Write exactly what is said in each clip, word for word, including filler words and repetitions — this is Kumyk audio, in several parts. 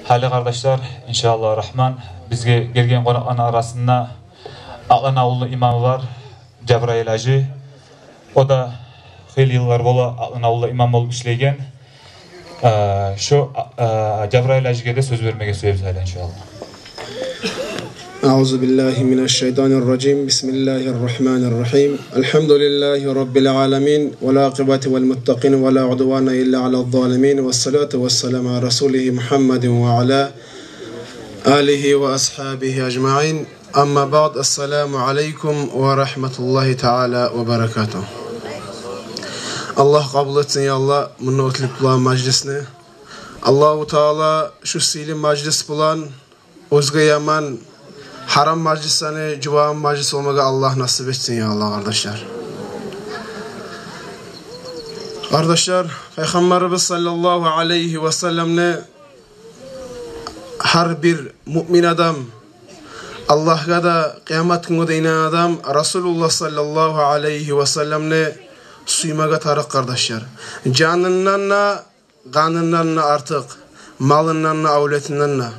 Гьали, къардашлар, иншааллагь рагьман, бизге гелген къонакъланы арасында Акълан авулну имамы бар, Жабраил гьажи. О да хыйлы йыллар бола Акълан авулда имам болуп ишлейген. Э, шо, э, Жабраил гьажиге де сёз бермеге сюебиз гьали, иншааллагь. أعوذ بالله من الشيطان الرجيم. بسم الله الرحمن الرحيم. الحمد لله رب العالمين، والعاقبة للمتقين، ولا عدوان إلا على الظالمين، والصلاة والسلام على رسوله محمد وعلى آله وأصحابه أجمعين. أما بعد، السلام عليكم ورحمة الله تعالى وبركاته. Аллагь къабул этсин, я Аллагь, мунда оьтюлюп турагъан мажлисни. Аллагьу Таала шу сыйлы мажлис булан оьзге яман, гьарам мажлислени жувагъан мажлис болмагъа Аллагь насип этсин, я Аллагь, къардашлар. Къардашлар, Пайхаммарыбыз саллаллагьу алайгьи васалламны гьар бир муъмин адам, Аллагьгъа да, къыямат гюнге де инангъан адам Расулуллагь саллаллагьу алайгьи васалламны сюймеге тарыкъ, къардашлар. Жанындан да, къанындан да артыкъ, малындан да, авлетинден де.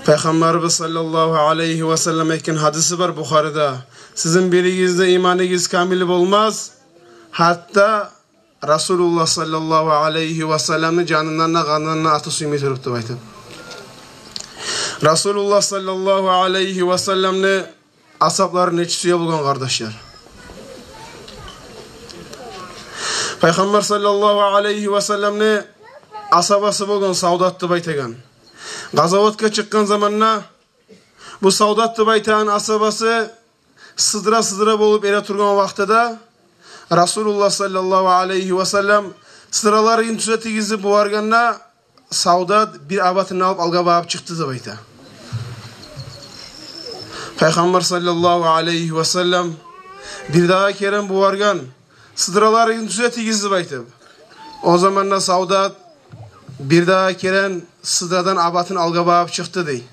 Пайхаммарыбыз саллаллагьу алайгьи васаллам айтгъан гьадиси бар Бухариде: «Сизин биригизни иманыгъыз камил болмас, гьатта Расулуллагь саллаллагьу алайгьи васалламны жанындан да, къанындан да артыкъ сюймей туруп», – деп айтып. Расулуллагь саллаллагьу алайгьи васалламны асгьаблары нечик сюе болгъан, къардашлар? Пайхаммар саллаллагьу алайгьи васалламны асгьабасы болгъан Савдат деп айтагъан. Къазаватгъа чыкъгъан заманда бу Савдат деп айтагъан асгьабасы сыдыра-сыдыра болуп эретургъан вакътиде Расулуллагь саллаллагьу алайгьи васаллам сыдыраларын тюзетигиз деп бугъаргъанда, Савдат бир абатын алып алгъа багъып чыкъды деп айта. Пайхаммар саллаллагьу алайгьи васаллам бирдагъы керен бугъаргъан, сыдыраларын тюзетигиз деп айтып. О заманда Савдат бирдагъы керен сыдырадан абатын алгъа багъып чыкъды дей.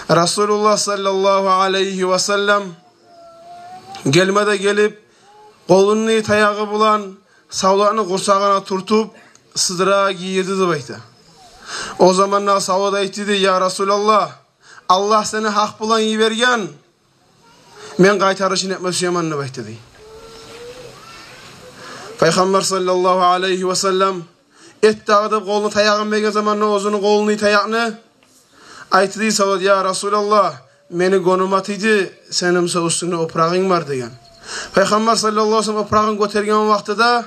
Расулуллагь саллаллагьу алайгьи васаллам гелме де гелип, къолуну таягъы булан Савдатны къурсагъына тюртюп, сыдырагъа гийирди деп айта. О заманда Савдат айтды дей: «Я Расулаллагь, Аллагь сени гьакъ булан йиберген, мен къайтарышын этме сюемен», – деп айтды дей. Пайхаммар саллаллагьу алайгьи васаллам: «Эт дагъы», – деп къолуну таягъын берген заманда оьзюню къолуну таягъын, айтды дей Савдат: «Я Расулаллагь, мени гёнюм атыйды, сени буса уьстюнгде опурагъынг бар», – деген. Пайхаммар саллаллагьу алайгьи васаллам опурагъын гётерген вакътиде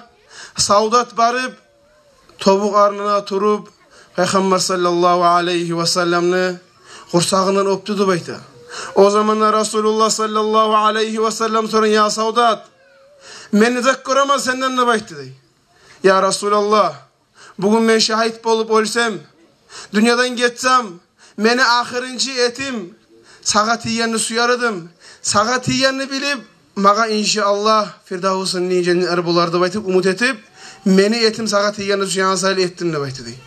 Савдат барып, тобукъ орнуна туруп, Пайхаммар саллаллагьу алайгьи васалламны къурсагъындан оьпдю деп айта. О заманда Расулуллагь саллаллагьу алайгьи васаллам сорагъан: «Я Савдат, мен не зат гёремен сенден?» – деп айтды дей. «Я Расулаллагь, бугюн мен шагьит болуп оьлсем, дюньядан гетсем, мени ахырынчы этим сагъа тийгенни сюер эдим. Сагъа тийгенни билип, магъа, иншааллагь, Фирдавсны женнетлери болар деп айтып, умут этип, мени этим сагъа тийгенни сюеген саялы этдим», – деп айтды дей.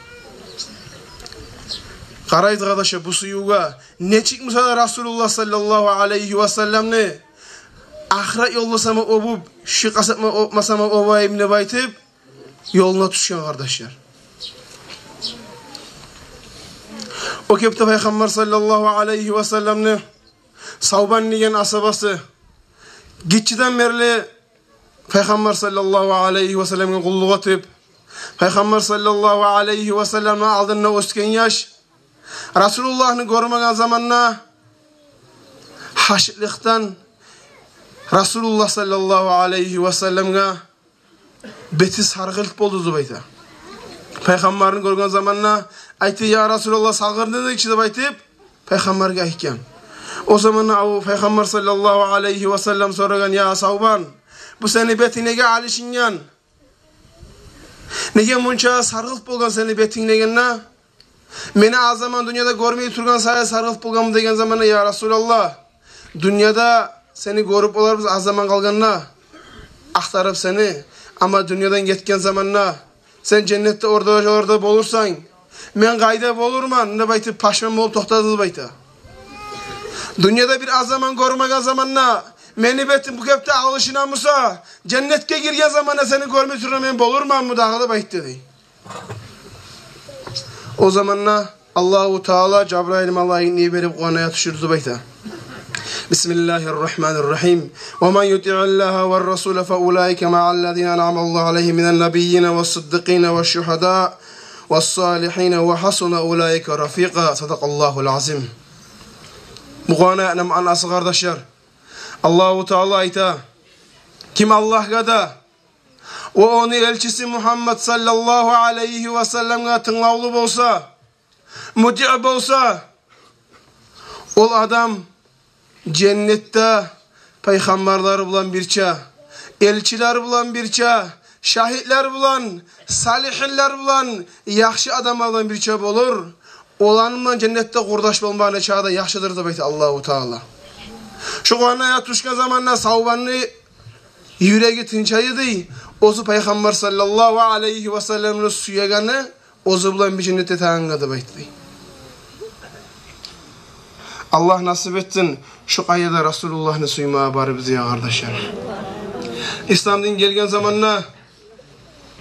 Къарайыкъ, къардашлар, бу сюювге. Нечик буса да Расулуллагь саллаллагьу алайгьи васалламны ахырат ёлда сама оьбюп, шу къасатма оьпме сама оьбейим деп айтып, ёлуна тюшген, къардашлар. О кепде Пайхаммар саллаллагьу алайгьи васалламны Савбан деген асгьабасы гиччиден берли Пайхаммар саллаллагьу алайгьи васалламгъа къуллукъ этип, Пайхаммар саллаллагьу алайгьи васалламны алдында оьсген яш, Расулуллагьны гёрмеген заманда гьашыкълыкъдан Расулуллагь саллаллагьу алайгьи васалламгъа бети саргъылт болду деп айта. Пайхаммарны гёрген заманда айтды: «Я Расулаллагь, саргъылт неден чи?» – деп айтып, Пайхаммаргъа айтгъан. О заманда о Пайхаммар саллаллагьу алайгьи васаллам сорагъан: «Я Савбан, бу сени бетинг неге алышынгъан? Неге мунча саргъылт болгъан сени бетинг?» – дегенде, «Мени аз заман дюньяда гёрмей тургъан саялы саргъылт болгъанмы?» – деген заманда: «Я Расулаллагь, дюньяда сени гёрюп боларбыз аз заман къалгъанда, ахтарып сени. Амма дюньядан гетген заманда сен женнетде орда, орда болурсан, мен къайда болурман?» – деп айтып, пашман болуп токътады деп айта. «Дюньяда бир аз заман гёрмеген заманда мени бетим бу кепде алышына буса, женнетге гирген заманда сени гёрмей туруп мен болурманмы дагъы?» – деп айтды дей. О заманда Аллагьу Таала Жабрайыл малайикни йиберип, Къуран аят тюшюрдю деп айта. بسم الله الرحمن الرحيم. ومن يطع الله والرسول فأولئك مع الذين أنعم الله عليهم من النبيين والصديقين والشهداء والصالحين وحسن أولئك رفيقا. صدق الله العظيم. Бу Къуран аятны маънасы, къардашлар, Аллагьу Таала айта: ким Аллагьгъа да ва ону элчиси Мугьаммад саллаллагьу алайгьи ва салламгъа тынглавлу болса, мутиъ болса, ол адам женнетде пайхаммарлар булан бирче, элчилер булан бирче, шагьитлер булан, салигьинлер булан, яхшы адамлар булан бирче болур. Оланы булан женнетде къурдаш болмагъы нечакъы да яхшыдыр деп айта Аллагьу Таала. Шу Къуран аят тюшген заманда Савбанны юреги тынчайды. Оьзю Пайхаммар саллаллагьу алайгьи ва салламны сюегени оьзю булан бир женнетде ятагъангъа деп айтды. Аллагь насип этсин шу къайдада Расулуллагьны сюймеге барыбызгъа, къардашлар. Ислам дин гелген заманда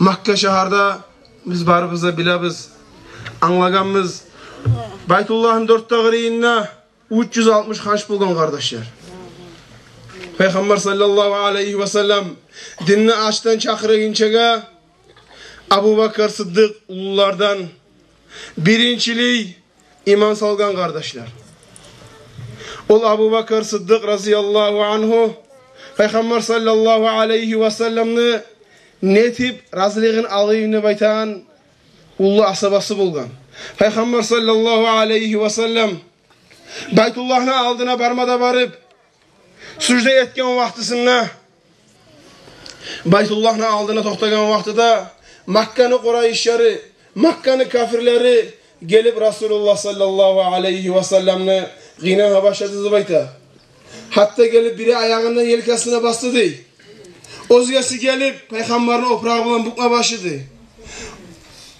Макка шагьарда, биз барыбыз да билебиз, англагъанбыз, Байтуллагьны дёрт де къырыйында уьч юз алтмыш ханч болгъан, къардашлар. Пайхаммар саллаллагьу алайгьи ва саллам динни ачдан чакъыргъынчагъа Абубакар Сыддыкъ уллулардан биринчилей иман салгъан, къардашлар. Ол Абубакар Сыддыкъ разияллагьу ангьу Пайхаммар саллаллагьу алайгьи ва салламны нетип разилигин алайым деп айтагъан уллу асгьабасы болгъан. Пайхаммар саллаллагьу алайгьи ва саллам Байтуллагьны алдына барма да барып, сужда этген вакътисинде, Байтуллагьны алдына токътагъан вакътиде Макканы къурайышлары, Макканы капирлери гелип Расулуллагь саллаллагьу алайгьи ва салламны къыйнама башлады деп айта. Гьатта гелип бири аягъындан елкасына басды дей. Оьзгеси гелип Пайхаммарны опурагъы булан букъма башлады.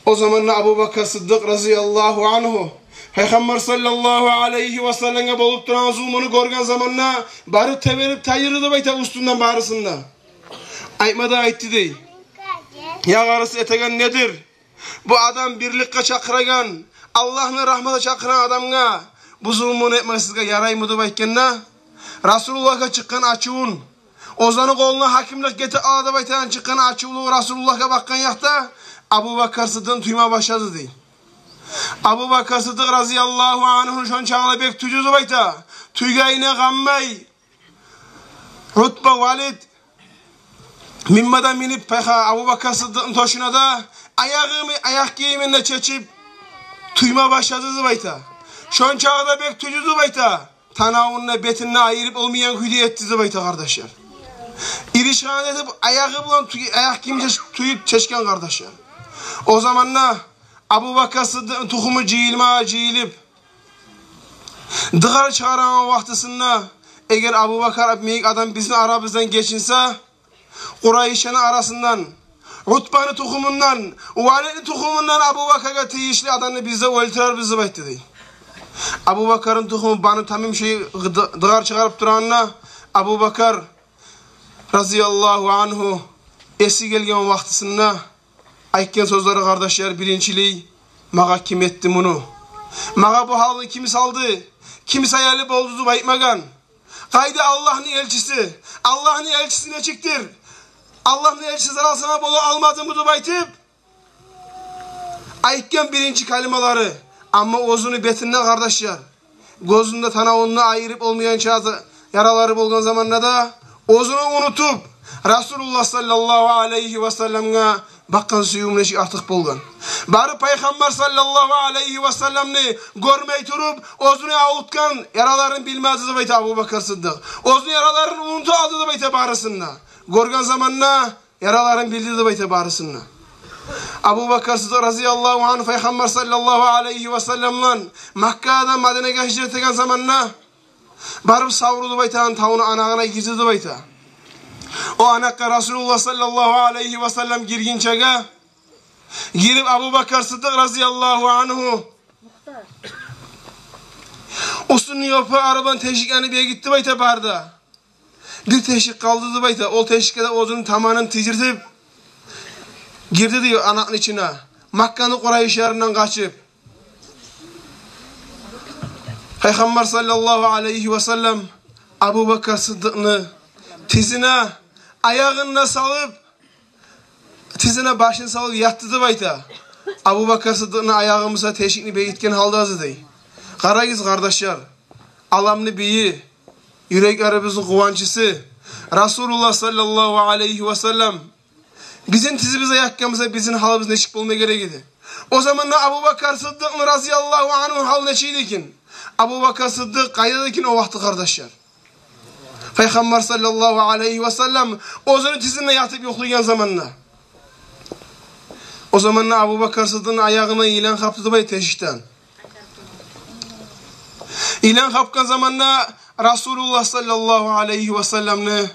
О заманда Абубакар Сыддыкъ разияллагьу ангьу Пайхаммар саллаллагьу алайгьи ва салламгъа болуп турагъан зулмуну гёрген заманда барып теберип тайдырды деп айта уьстюнден барысын да. Айтма да айтды дей: «Я къарысы, этеген недир? Бу адам бирликге чакъырагъан, Аллагьны рагьматына чакъырагъан адамгъа бу зулмуну этмек сизге яраймы?» деп айтгъанда, Расулуллагьгъа чыкъгъан ачувун, оьзлени къолуна гьакимлик гетип ала деп айтагъан чыкъгъан ачувлугъу Расулуллагьгъа бакъгъан якъда Абубакар Сыддыкъны тюйме башлады дей. Абубакар Сыддыкъ разияллагьу ангьуну шончакъы да бек тюйдю деп айта. Тюйгенине къанмай, Утба, Валид минмеге минип, Пайха-, Абубакар Сыддыкъны тёшюне де аягъыны, аякъ гийимин де чечип, тюйме башлады деп айта. Шончакъы да бек тюйдю деп айта. Танавун да, бетин де айырып болмайгъан кюйде этди деп айта, къардашлар. Иришхана этип, аягъы булан тюй-, аякъ гийимин чеч-, тюйюп чечген, къардашлар. О заманда Абубакар Сыддыкъны тухуму жыйылма жыйылып, дыгъар чыгъарагъан вакътисинде, эгер Абубакар йимик адам бизин арабыздан гечинсе, Къурайышланы арасындан, Утбаны тухумундан, Валидни тухумундан Абубакаргъа тийишли адамны биз де оьлтюрербиз деп айтды дей. Абубакарны тухуму Бану Тамим шей ды-, дыгъар чыгъарып турагъанда, Абубакар разияллагьу ангьу эси гелген вакътисинде айтгъан сёзлери, къардашлар, биринчилей: «Магъа ким этди муну? Магъа бу гьалны ким салды? Ким саялы болду?» деп айтмагъан. «Къайда Аллагьны элчиси? Аллагьны элчиси нечикдир? Аллагьны элчиси зарал сама бола алмадымы?» деп айтып айтгъан биринчи калималары. Амма оьзюню бетинде, къардашлар, гёзюн де, танавун да айырып болмайгъан чакъы яралары болгъан заманда да, оьзюн унутуп, Расулуллагь саллаллагьу алайгьи ва салламгъа бакъгъан сюювю нечик артыкъ болгъан. Барып Пайхаммар саллаллагьу алайгьи ва салламны гёрмей туруп, оьзюню авуртгъан яраларын билмеди деп айта Абубакар Сыддыкъ. Оьзюню яраларын унутуп алды деп айта барысын да. Гёрген заманда яраларын билди деп айта барысын да. Абубакар Сыддыкъ разияллагьу ангьу Пайхаммар саллаллагьу алайгьи ва саллам булан Маккадан Мадинагъа гьижрат этеген заманда барып Савру деп айтагъан тавну анагъына гирди деп айта. О анакъгъа Расулуллагь саллаллагьу алайгьи ва саллам гиргинчеге, гирип Абубакар Сыддыкъ разияллагьу ангьу уьстюню ёпа арабан тешиклени бегитди деп айта бары да. Бир тешик къалды деп айта. Ол тешикге де оьзюню таманын тийдиртип гирди дей анакъны ичине. Макканы къурайышларындан къачып, Пайхаммар саллаллагьу алайгьи васаллам Абубакар Сыддыкъны тизине аягъын да салып, тизине башын салып ятды деп айта. Абубакар Сыддыкъны аягъы буса тешикни бегитген гьалда эди дей. Къарагъыз, къардашлар, аламны бийи, юреклерибизни къуванчысы Расулуллагь саллаллагьу алайгьи васаллам бизин тизибизге ятгъан буса, бизин гьалыбыз нечик болма герек эди? О заманда Абубакар Сыддыкъны разияллагьу ангьу гьалы нечик эди экен? Абубакар Сыддыкъ къайда эди экен о вакъти, къардашлар? Пайхаммар саллаллагьу алайгьи васаллам оьзюню тизине ятып юхлайгъан заманда. О заманда Абубакар Сыддыкъны аягъына йылан къапды деп айта тешикден. Йылан къапгъан заманда Расулуллагь саллаллагьу алайгьи васалламны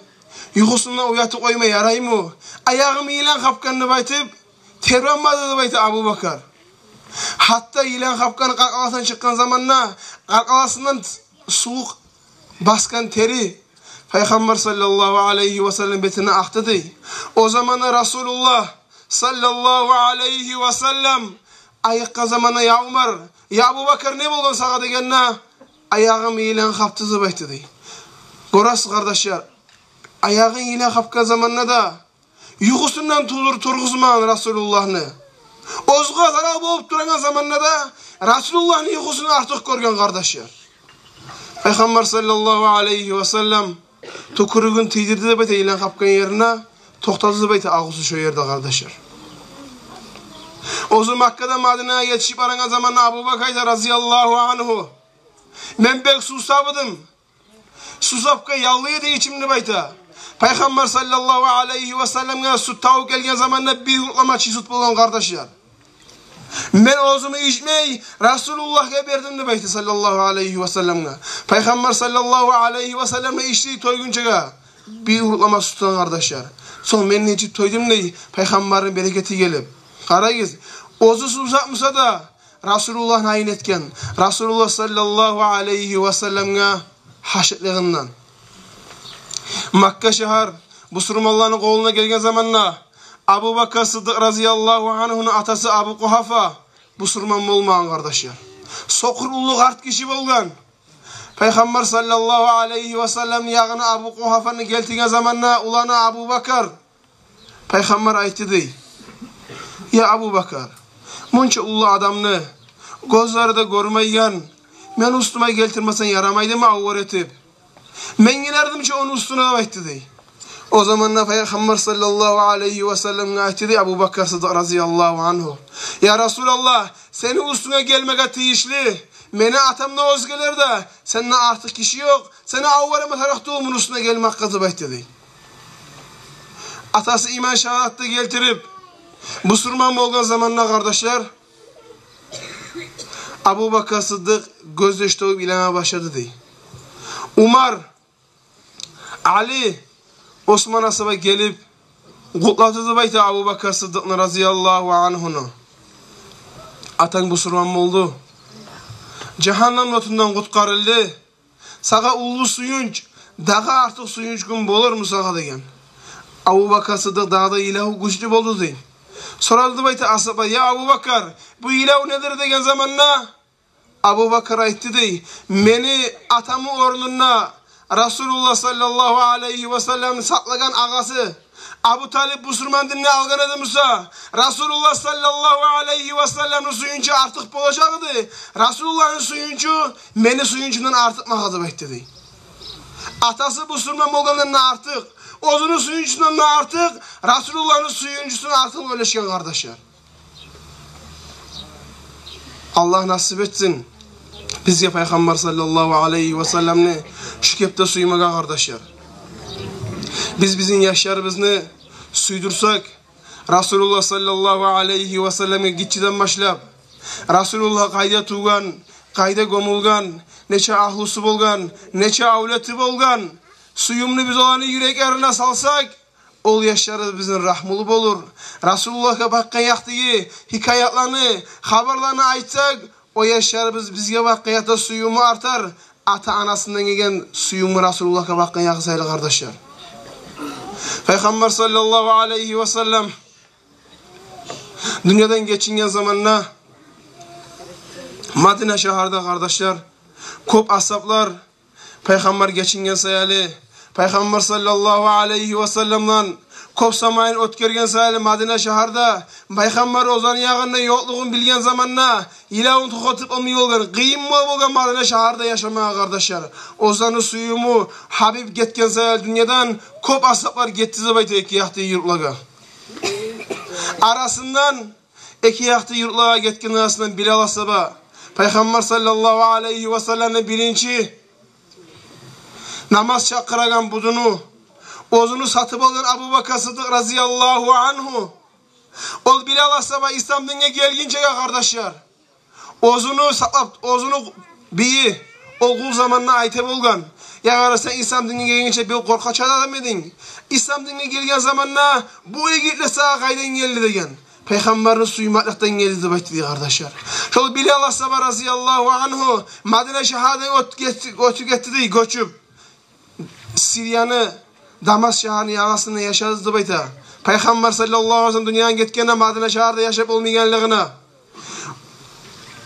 юхусундан уятып къойма яраймы? Аягъымны йылан къапгъан деп айтып, тербенмеди деп айта Абубакар. Гьатта йылан къапгъан къаркъарасындан чыкъгъан заманда къаркъарасындан сувукъ басгъан тери Пайхаммар саллаллагьу алайгьи васаллам бетине акъды дей. О заманда Расулуллагь саллаллагьу алайгьи васаллам айыкъгъан заманда: «Я Умар, я Абубакар, не болгъан сагъа?» — дегенде, «Аягъымны йылан къапды», — деп айтды дей. Гёресиз, къардашлар, аягъын йылан къапгъан заманда да юхусундан тур-, тургъузмагъан Расулуллагьны. Оьзюне зарал болуп турагъан заманда да Расулуллагьны юхусун артыкъ гёрген, къардашлар. Пайхаммар саллаллагьу алайгьи васаллам тюкюрюгюн тийдирди деп айта йылан къапгъан ерине, токътады деп айта агъусу шо ерде, къардашлар. Оьзю Маккадан Мадинагъа етишип барагъан заманда Абубакар айта разияллагьу ангьу: «Мен бек сувсап эдим. Сувсапгъа яллай эди ичим», — деп айта. Пайхаммар саллаллагьу алайгьи васалламгъа сют табып гелген заманда бир уртлама чий сют болгъан, къардашлар. «Мен оьзюм ичмей, Расулуллагьгъа бердим», — деп айта саллаллагьу алайгьи васалламгъа. Пайхаммар саллаллагьу алайгьи васаллам да ичди тойгъунчагъа бир уртлама сютден, къардашлар. Сонг мен де ичип тойдум дей, Пайхаммарны берекети гелип. Къарагъыз, оьзю сувсап буса да, Расулуллагьны айын этген, Расулуллагь саллаллагьу алайгьи васалламгъа гьашыкълыгъындан. Макка шагьар бусурманланы къолуна гелген заманда Абубакар Сыддыкъ разияллагьу ангьуну атасы Абу Къугьафа бусурман болмагъан, къардашлар. Сокъур уллу къарт гиши болгъан. Пайхаммар саллаллагьу алайгьи васалламны ягъына Абу Къугьафаны гелтирген заманда уланы Абубакар, Пайхаммар айтды дей: «Я Абубакар, мунча уллу адамны, гёзлери де гёрмейген, мени уьстюме гелтирмесенг ярамайдымы аввар этип? Мен гелердим чи ону уьстюне», — деп айтды дей. О заманда Пайхаммар саллаллагьу алайгьи васалламгъа айтды дей Абубакар Сыддыкъ разияллагьу ангьу: «Я Расулаллагь, сени уьстюнге гелмеге тийишли мени атам да, оьзгелер де, сенден артыкъ гиши ёкъ, сени аввар этме тарыкъ тюгюл муну уьстюне гелмекге», — деп айтды дей. Атасы иман шагьадатны гелтирип, бусурман болгъан заманда, къардашлар, Абубакар Сыддыкъ гёзьяш тёгюп йылама башлады дей. Умар, Али, Осман асгьаба гелип къутлады деп айта Абубакар Сыддыкъны разияллагьу ангьуну. «Атанг бусурман болду. Жагьаннам отундан къутгъарылды. Сагъа уллу сююнч, дагъы артыкъ сююнч гюн болурму сагъа?» — деген. Абубакар Сыддыкъ дагъы да йылаву гючлю болду дей. Сорады деп айта асгьаба: «Я Абубакар, бу йылав недир?» — деген заманда, Абубакар айтды дей: «Мени атамны орнунда Расулуллагь саллаллагьу алайгьи васалламны сакълагъан агъасы Абу Талип бусурман динни алгъан эди буса, Расулуллагь саллаллагьу алайгьи васалламны сююнчю артыкъ болажакъ эди. Расулуллагьны сююнчю мени сююнчюмден артыкъмагъа», — деп айтды дей. Атасы бусурман болгъандан да артыкъ, оьзюню сююнчюсюнден де артыкъ, Расулуллагьны сююнчюсюнден артыкъ ойлашгъан, къардашлар. Аллагь насип этсин бизге Пайхаммар саллаллагьу алайгьи васалламны шу кепде сюймеге, къардашлар. Биз бизин яшларыбызны сюйдюрсек, Расулуллагь саллаллагьу алайгьи васалламгъа гиччиден башлап, Расулуллагь къайда тувгъан, къайда гёмюлген, нече агьлюсю болгъан, нече авлети болгъан, сююмню биз оланы юреклерине салсакъ, ол яшларыбыз бизин рагьмулу болур. Расулуллагьгъа бакъгъан якъдагъы гьикаятланы, хабарланы айтсакъ, о яшларыбыз бизге бакъгъан якъда сююмю артар, ата-анасындан гелген сююмю Расулуллагьгъа бакъгъан якъы саялы, къардашлар. Пайхаммар саллаллагьу алайгьи васаллам дюньядан гечинген заманда Мадина шагьарда, къардашлар, Кёп асгьаблар Пайхаммар гечинген саялы, Пайхаммар саллаллагьу алайгьи васалламдан кёп заманын оьтгерген саялы Мадина шагьарда, Пайхаммар оьзлени янында ёкълугъун билген заманда, йылавун токътатып болмай болгъан, къыйын болгъан Мадина шагьарда яшамагъа, къардашлар. Оьзлени сююмю Гьабиб гетген саялы дюньядан кёп асгьаблар гетди деп айта эки якъдагъы юртлагъа. Арасындан, эки якъдагъы юртлагъа гетген арасындан Билал асгьаба, Пайхаммар саллаллагьу алайгьи васалламны биринчи намаз чакъырагъан будуну, оьзюню сатып алгъан Абубакар Сыддыкъ разияллагьу ангьу. Ол Билал асгьаба ислам динге гелгинчеге, къардашлар, оьзюню сакълап, оьзюню бийи, ол къул заманда айта болгъан: «Я къара, сен ислам динге гелгинче бир къоркъач адам эдинг. Ислам динге гелген заманда бу игитлик сагъа къайдан гелди?» — деген. «Пайхаммарны сюймекликден гелди», — деп айтды дей, къардашлар. Шол Билал асгьаба разияллагьу ангьу Мадина шагьардан оьтюп гетди, оьтюп гетди дей, гёчюп. Сирияны Дамаск шагьарыны ягъасында яшады деп айта. Пайхаммар саллаллагьу алайгьи васаллам дюньядан гетгенде Мадина шагьарда яшап болмайгъанлыгъына,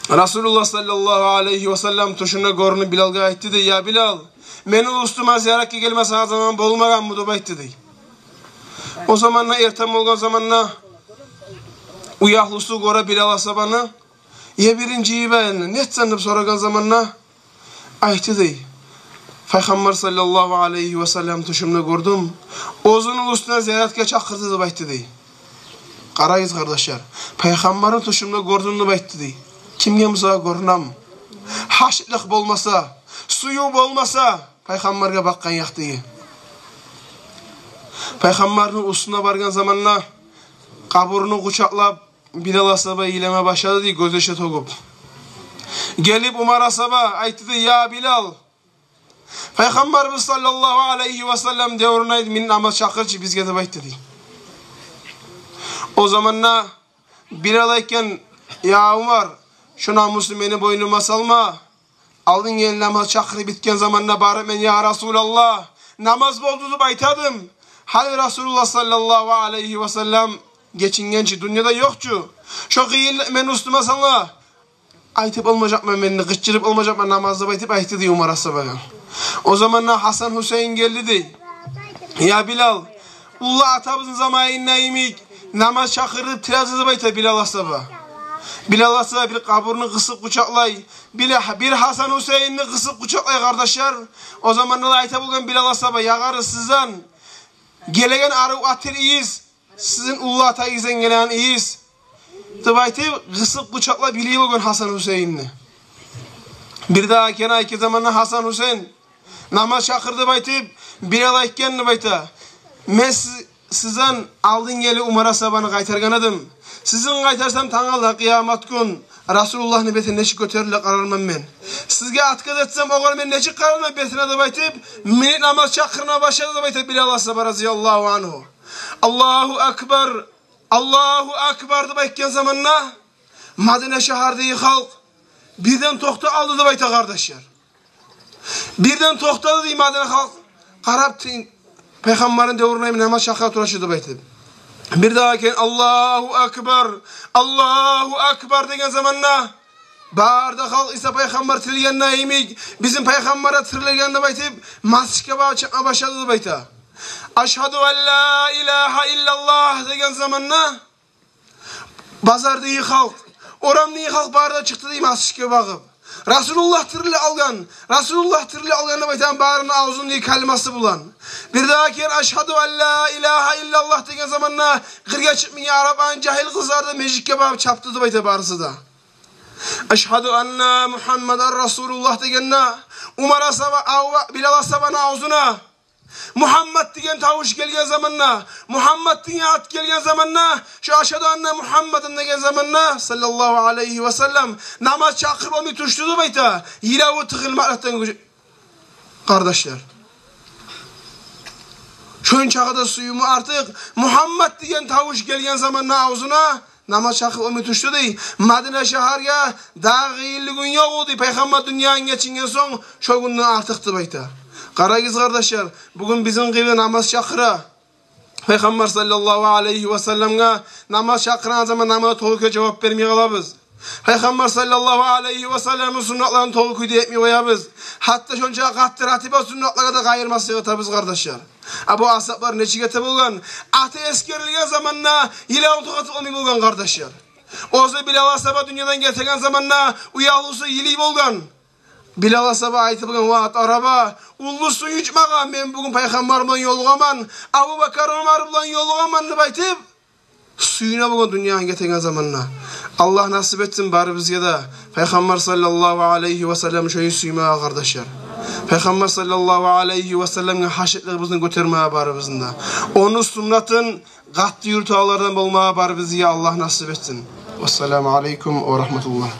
Расулуллагь саллаллагьу алайгьи васаллам тюшюнде гёрюнюп Билалгъа айтды дей: «Я Билал, мени уьстюме зияратгъа гелме сагъа заман болмагъанмы?» — деп айтды дей. О заманда, эртен болгъан заманда, уьягьлюсю гёре Билал асгьабаны, «Я биринчи йиберен, не этсен?» — деп сорагъан заманда, айтды дей: «Пайхаммар саллаллагьу алайгьи васаллам тюшюмде гёрдюм, оьзюню уьстюне зияратгъа чакъырды», — деп айтды дей. Къарагъыз, къардашлар, «Пайхаммарны тюшюмде гёрдюм», — деп айтды дей. Кимге буса гёрюнем? Гьашыкълыкъ болмаса, сююв болмаса, Пайхаммаргъа бакъгъан якъдагъы. Пайхаммарны уьстюне баргъан заманда, къабурну къучакълап, Билал асгьаба йылама башлады дей, гёзьяш тёгюп. Гелип Умар асгьаба айтды дей: «Я Билал, Пайхаммарыбыз саллаллагьу алайгьи васаллам девюрюнде айт, мени намаз чакъырчы бизге», — деп айтды дей. О заманда Билал айтгъан: «Я Умар, шо намусну мени бойнума салма. Алдын гели намаз чакъырып битген заманда барып мен: „Я Расулаллагь, намаз болду“, – деп айтадым. Гьали Расулуллагь саллаллагьу алайгьи васаллам гечингенчи, дюньяда ёкъчу. Шо къыйынлыкъ мени уьстюме салма. Айтып болмажакъман мен де, къычырып болмажакъман намазда“, – деп айтды дей Умар асгьабагъа. О заманда Гьасан Гьусейин гелди дей. «Я Билал, уллу атабызны заманында йимик намаз чакъырып тиле эди», – деп айта Билал асгьаба. Билал асгьаба бир къабурну къысып къучакълай, бир, бир Гьасан Гьусейинни къысып къучакълай, къардашлар. О заманда да айта болгъан Билал асгьаба: «Я къардашлар, сизден гелеген арив атир ийис сизин уллу атагъыздан гелеген ийис», – деп айтып, къысып къучакълап йылай болгъан Гьасан Гьусейинни. Бирдагъы гелген заманда Гьасан Гьусейин намаз чакъыр деп айтып, Билал айтгъан деп айта: «Мен сиз, сизден алдын гели Умар асгьабаны къайтаргъан эдим. Сизин къайтарсам, тангала къыямат гюн Расулуллагьны бетине нечик гётерилип къарарман мен. Сизге отказ этсем, огъар мен нечик къарарман бетине», – деп айтып, минип намаз чакъырма башлады деп айта Билал асгьаба разияллагьу ангьу. «Аллагьу акбар, Аллагьу акбар», – деп айтгъан заманда Мадина шагьардагъы халкъ бирден токътап къалды деп айта, къардашлар. Бирден токътады дей Мадина халкъ, къарап тин-, Пайхаммарны девюрюнде йимик намаз чакъыра тура чы деп айтып. Бирдагъы гелген «Аллагьу акбар, Аллагьу акбар» деген заманда, бары да халкъ Иса пайхаммар тирилгенде йимик, бизин пайхаммар да тирилген деп айтып, межитге барып чапма башлады деп айта. «Ашгьаду ан ла илагьа иллаллагь» деген заманда, базардагъы халкъ, орамдагъы халкъ бары да чыкъды дей межитге багъып. Расулуллагь тирилип къалгъан, Расулуллагь тирилип къалгъан деп айтагъан барыны авзундагъы калимасы булан. Бирдагъы гелген «Ашгьаду ан ла илагьа иллаллагь» деген заманда, къыргъа чыкъмагъан арап, ан жагьил къызлар да межитге багъып чапды деп айта барысы да. «Ашгьаду анна Мугьаммадан Расулуллагь» дегенде, Умар асгьаба, Абу Бак-, Билал асгьабаны авзуна «Мугьаммад» деген тавуш гелген заманда, «Мугьаммад» деген ат гелген заманда, шо «Ашгьаду анна Мугьаммадан» деген заманда, саллаллагьу алайгьи васаллам, намаз чакъырып болмай тюшдю деп айта, йылаву тыгъылмакълыкъдан гюч-, къардашлар. Шончакъы да сююмю артыкъ, «Мугьаммад» деген тавуш гелген заманда авзуна, намаз чакъырып болмай тюшдю дей. Мадина шагьаргъа дагъы къыйынлы гюн ёкъ эди, пайхаммар дюньядан гечинген сонг, шо гюнден артыкъ деп айта. Къарагъыз, къардашлар, бугюн бизин къыбла намаз чакъыра. Пайхаммар саллаллагьу алайгьи васалламгъа намаз чакъырагъан заман намазгъа толу кюйде жавап бермей къалабыз. Пайхаммар саллаллагьу алайгьи ва салламны суннатларын толу кюйде этмей къоябыз. Гьатта шонча къатты ратиба суннатлагъа да къайырмаслыкъ этебиз, къардашлар. А бу асгьаблар нечик эте болгъан? Аты эсгерилген заманда йылавун токътатып болмай болгъан, къардашлар. Оьзю Билал асгьаба дюньядан гетеген заманда уьягьлюсю йылай болгъан. Билал асгьаба айтып болгъан: «Ва тараба, уллу сююнч магъа, мен бугюн Пайхаммар булан ёлугъаман, Абубакар, Умар булан ёлугъаман», — деп айтып, сююне болгъан дюньядан гетеген заманда. Аллагь насип этсин барыбызгъа да Пайхаммар саллаллагьу алайгьи ва саллам шолай сюймеге, къардашлар. Пайхаммар саллаллагьу алайгьи ва салламгъа гьашыкълыгъыбызны гётермеге барыбызны да. Ону суннатын къатты юрютегенлерден болмагъа барыбызгъа Аллагь насип этсин. Вассаламу алайкум ва рагьматуллагь.